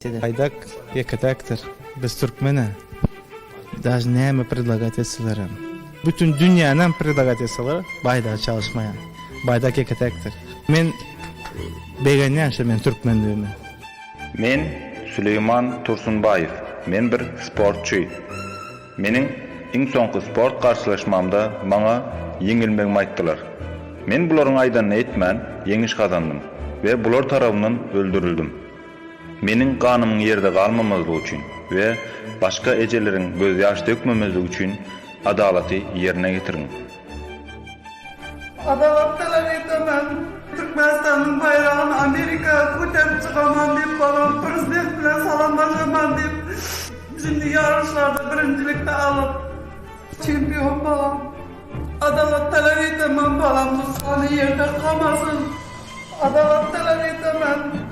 Baýdak ýeke-täkdir. Biz türkmen-ä. Daže näme predlagat etselerem. Bütün dünýänem predlagat etseler baýdagy çalyşmaýan. Baýdak ýeke-täkdir. Men begenýän şo men türkmendigime. Men Süleýman Tursunbaýew, men bir sportçy. Meniň iň soňky sport garşylaşmamda maňa ýeňilmegimi aýtdylar. Men bularyň aýdanyny etmän ýeňiş gazandym we bular tarabyndan öldürildim. Meniň ganymyň ýerde galmamazlygy üçin we başga ejeleriň gözýaş dökmemezligi üçin adalaty ýerine getiriň. Adalat talap etemen. Türkmenistanyň baýragyny Amerika göterip çykaman diýip balam prezident bilen salamlaşaman diýip şimdi ýaryşlarda birinjilikde alyp çempion balam. Adalat talap etemen balam gany ýerde kamasyn. Adalat talap etemen.